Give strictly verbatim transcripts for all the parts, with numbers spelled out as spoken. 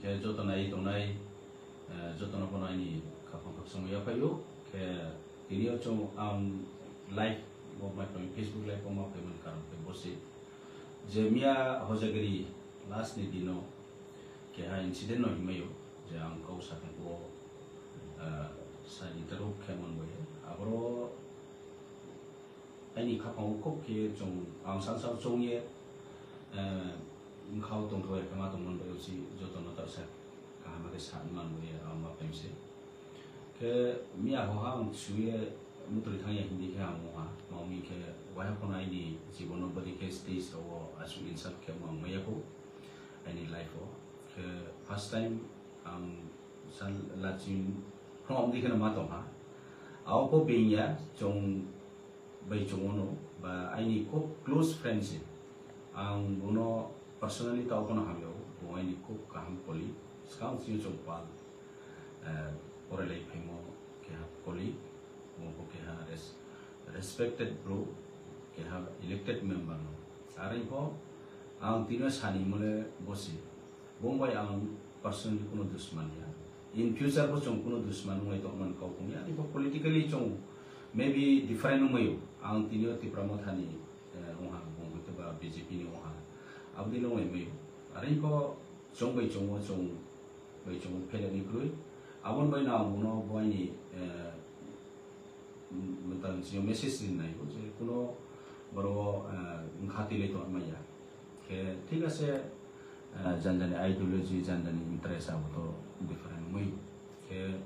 Khe joto nai tongnai, eh, joto no pho nai ni khaphang khakchangmo yaphai ou. Khe tini yo chung ang live bo ma phaimani, Facebook live bo ma phaimani karon khe bo se. Je miya Hojagiri last ni din no keha incident no hingmai ou, je ang kau sa thang phuh wo, eh, sani taruh khe man bai ye. Aboro aini khaphang wo khub khe chung ang sangsao choung ye, eh, bkha wo tongthao ya khe ma tongmani bai ou si joto no taoh sa kaham khe sa man bai ye ang ma phaimi se. Khe miya hoha ang chu ye mutroi thanng ya hing di khe ang ong ha, ma ong mi khe waiha pho no aini jibon no bodi khe stage rao wo asuh insult khe ang mai ya khou aini life wo. Khe first time ang sal laching phrung di khe no ma tong ha. Abo pho being ya, chung bai chung wo no, ba aini khub close friend se. Ang bung no personally taoh pho no hamya ou, bung aini khub kaham colleague, skang chini chung pal, eh, porelai phaimo keha colleague, bung pho keha res-, respected bro, keha elected member no. Are pho ang tini yo sanimo le bo se. Bung bai ang personally kuno dusman ya. In future pho chung kuno dusman onglai tongman kau tong ya. Are pho politically chung maybe different ongmai ou. Ang tini yo Tipra Motha ni, eh, ong ha, bung hoitoba B J P ni ong ha. Abo dei no ongmai ou. Are pho chung bai chung wo chung bai chung wo phelenai kroi. Abo ni bai no ang bung no bo aini, eh, mtang chini message ri nai ou je kuno boro wo, eh, bkha tuilai tongmai ya. Khe thik ase, eh, jani jani ideology, jani jani interest abo to different ongmai ou. Khe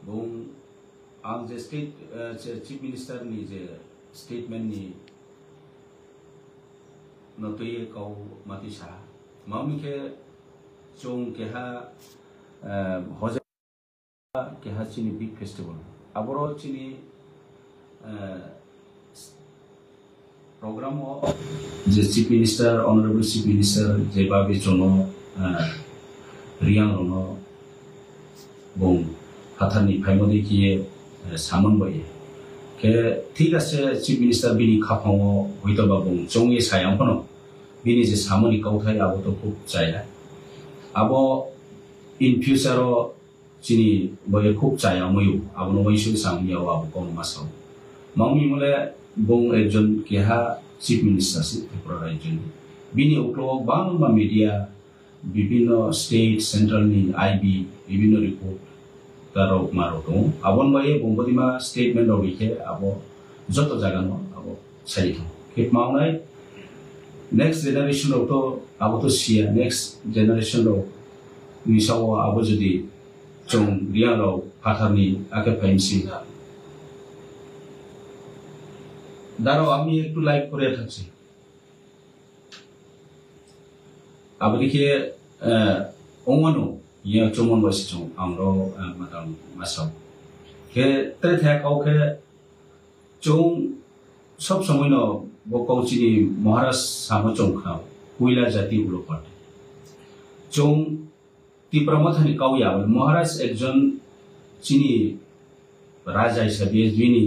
bung ang je state, eh, je Chief Minister ni je statement ni no tui ye kau ma tuisa ha. Ma ong mi khe chung keha, eh, Hojagiri keha chini big festival. Aboro chini, eh, program wo je Chief Minister, Honorable Chief Minister, je babi chung no, eh, Reang rao no bung phathar ni phaimo dei khe ye, eh, samon bai ye. Khe thik ase Chief Minister bini khaphang wo hoitoba bung choung ye sa ya pho no, bini je samo ni kauthai abo to khub chaya. Abo in future wo chini bai ye khub chaya ongmai ou, abo no uaingsouh sa ong ya ou, abo kau no ma sa ou. Ma ong mi mo le bung ekjon keha Chief Minister se Tripura rajyo ni. Bini uklau wo gbangma media, bibhinno state, central ni I B, bibhinno report, ta rao ma rao tong ou. Abo ni bai ye bung bodei ma statement rao ri khe abo joto zaga no abo sai thanng ou. Khe tma ong nai, next generation rao to abo to si ya, next generation rao ni sa wo abo jodi chung Reang rao phathar ni akhe phai mi se. Darao ami একটু live kore thanng se. Abo dei khe, eh, ong mano, hing ye choungmo bai se chung ang rao, eh, madam ma sa ou. Khe tre thai kau khe chung sob somoi no bo kau chini Maharaj samo chung khna ou, poila jati ulo party. Chung Tipra Motha ni kau ya, Maharaj ekjon chini raja হিসাবে bini,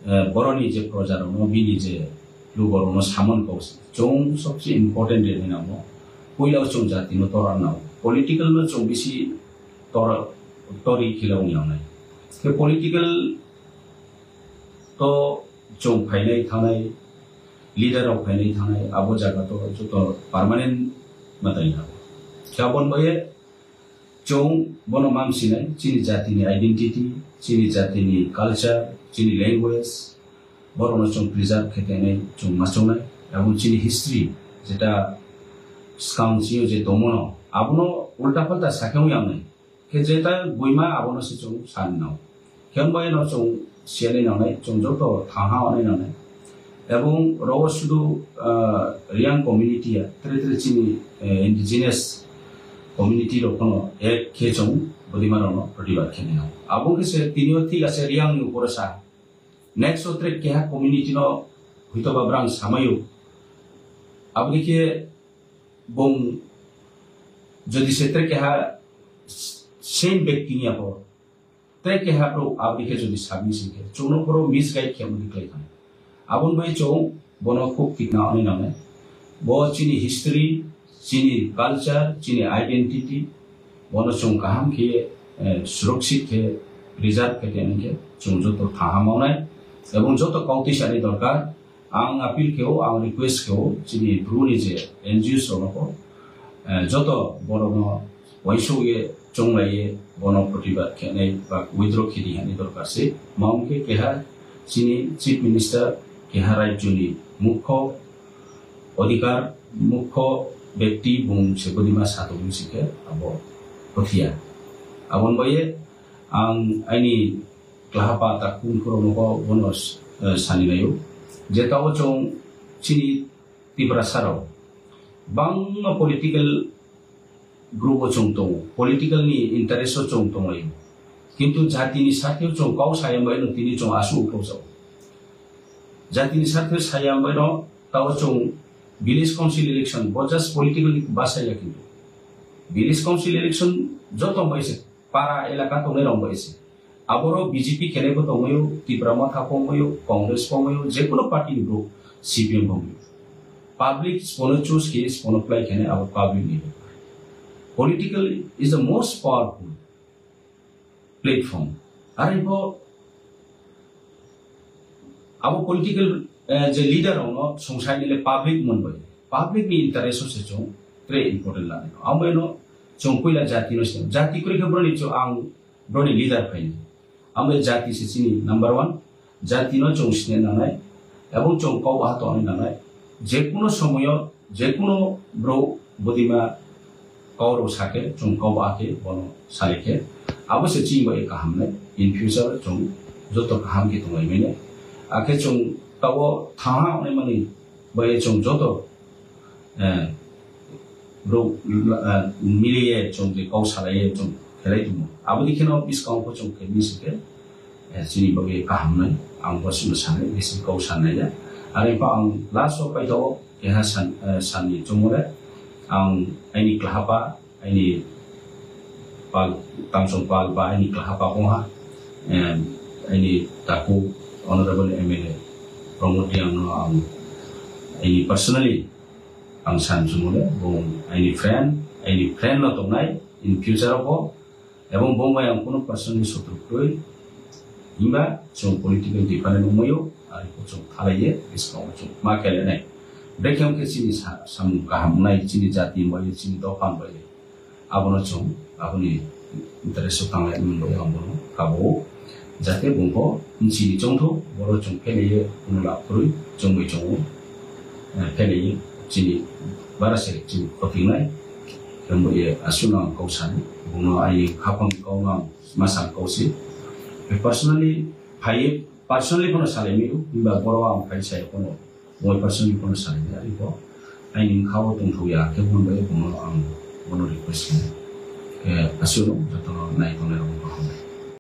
eh, boro ni je proja rao no, bini je lugo rao no samon kau se. Chung sobse important je hing nangmo. Poila chung jati no tora nang. Political no chung bisi tora, tori khe le ong ya nai. Khe political to chung phainai thanngnai, leader rao phainai thanngnai, abo zaga to joto permanent ma tang ya. Khe abo ni bai ye chung bono ma msinai, chini jati ni identity, chini jati ni culture, chini language, borao no chung preserve khe tongnai chung ma choungnai, এবং chini history, jeta skang chini je tongmo no, abo no ulta palta sa khe ong ya nai. Khe jeta boima abo no se chung sa ni nang. Khe ong bai no chung siya nai nangnai, chung joto thangha nai nangnai. এবং rao wo sudu, ah, Reang community ya, tre tre chini, eh, indigenous community rao pho no ek khe chung bodei ma rao no protibad khe nai nang. Abo khe se tini yo thik ase Reang ni upor wo sa. Next wo tre keha community no hoitoba brang samai ou. Abo dei khe bung jodi se tre keha same ব্যক্তি ya pho, tre keha brouh abo dei khe jodi sa mi sing khe, chung no boro misguide khe mani klái thanng. Abo ni bai chung bono khub tikna nai nangnai. Bo chini history, Chini culture, chini identity, bono chung kaham khe, eh, surakshit khe, preserve khe tong khe, chung joto thangham ong nai. Ebong joto kautisa ni dorkar, ang appeal khe ou, ang request khe ou, chini Bru ni je N G Os rao no pho, eh, joto borok no uaingsouh ye, chounglai ye, bono protibad khe nai ba withdraw khe di hing ye dorkar se. Tma hing khe keha chini Chief Minister, keha rajyo ni mukho odhikar, mukho bekti bung se bodima sa tong sing khe abo kothiya. Abo ni bai ye ang aini klahapa takhu mkhu rao no pho bono, eh, sani nai ou. Je taoh chung chini Tiprasa rao bangma political group wo chung tong ou, political ni interest wo chung tonglai ou. Kintu jati ni sarthe wo chung kau saya bai no tini chung asuh uklau jao. Jati ni sarthe saya bai no taoh chung village council election, bo just political ni basa ya kintu. Village council election joto bai se, para elaka tongnai rao bai se. Aboro B J P khe nai pho tongmai ou, Tipra Motha pho ongmai ou, Congress pho ongmai ou, jekuno party ni brouh, C P M pho ongmai ou. Public sbo no choose khe, sbo no play khe nai abo public ni. Political is the most powerful platform. Are pho abo political, eh, je leader rao no sungsai ni le public mon bai. Public ni interest wo se chung tre important lanai. Abo no chung poila jati no sini. Jati kroi khe brao ni chung ang brao ni leader phai ni. Abo jati se chini number one. Jati no chung sini nangnai. Ebong chung kau baha tongnai nangnai. Jekuno somoy yo, jekuno brouh bodima kau rao sa khe, chung kau baha khe, bono salai khe. Abo se chini bai kaham nai. In future chung joto kaham khe tonglai mai nai. Akhe chung taoh wo thangha ongnai mani bai chung joto, eh, brouh, eh, mili ye chung je kau salai ye chung khelai tongmo. Abo dei khe no buskang pho chung khe mi sing khe, eh, chini bagoi kaham nai. Ang bo sino sanai, bisi kau sanai ya. Are pho ang last wo paitho keha san, eh, san ni choungmo le, ang aini klahapa, aini pal, Tamsong pal ba aini klahapa ong ha, eh, aini takhu Honorable M L A Pramod Reang no ang aini personally ang san choungmo le, bung aini friend, aini friend no tongnai in future wo pho, ebong bung bai ang kuno personally sotru kroi, himba chung political different ongmai ou, are pho chung thalai ye, buskang wo chung ma khelai nai. Brekhe ong khe chini sa-, samung kaham nai, chini jati bai ye, chini dopha bai ye. Abo no chung, abo ni interest wo tanglai mung bai ang bo no kabo ou. Jate bung pho bchini choungthou, boro chung phelai ye, kuno lab kroi, chung bai chung ou, eh, phelai ye, chini bara se chini khotingnai. Khe bo ye asuh no ang kau sani, bung no aini khaphang kau no ang ma sa kau se. Personally, phai ye, personally pho no salai mi ou, himba boro ang phai sa ye pho no, bung personally pho no salai mi, are pho aini bkha wo tongthou ya khe bung bai bung no ang bo no request khe, eh, asuh no joto no nai tongnai rao.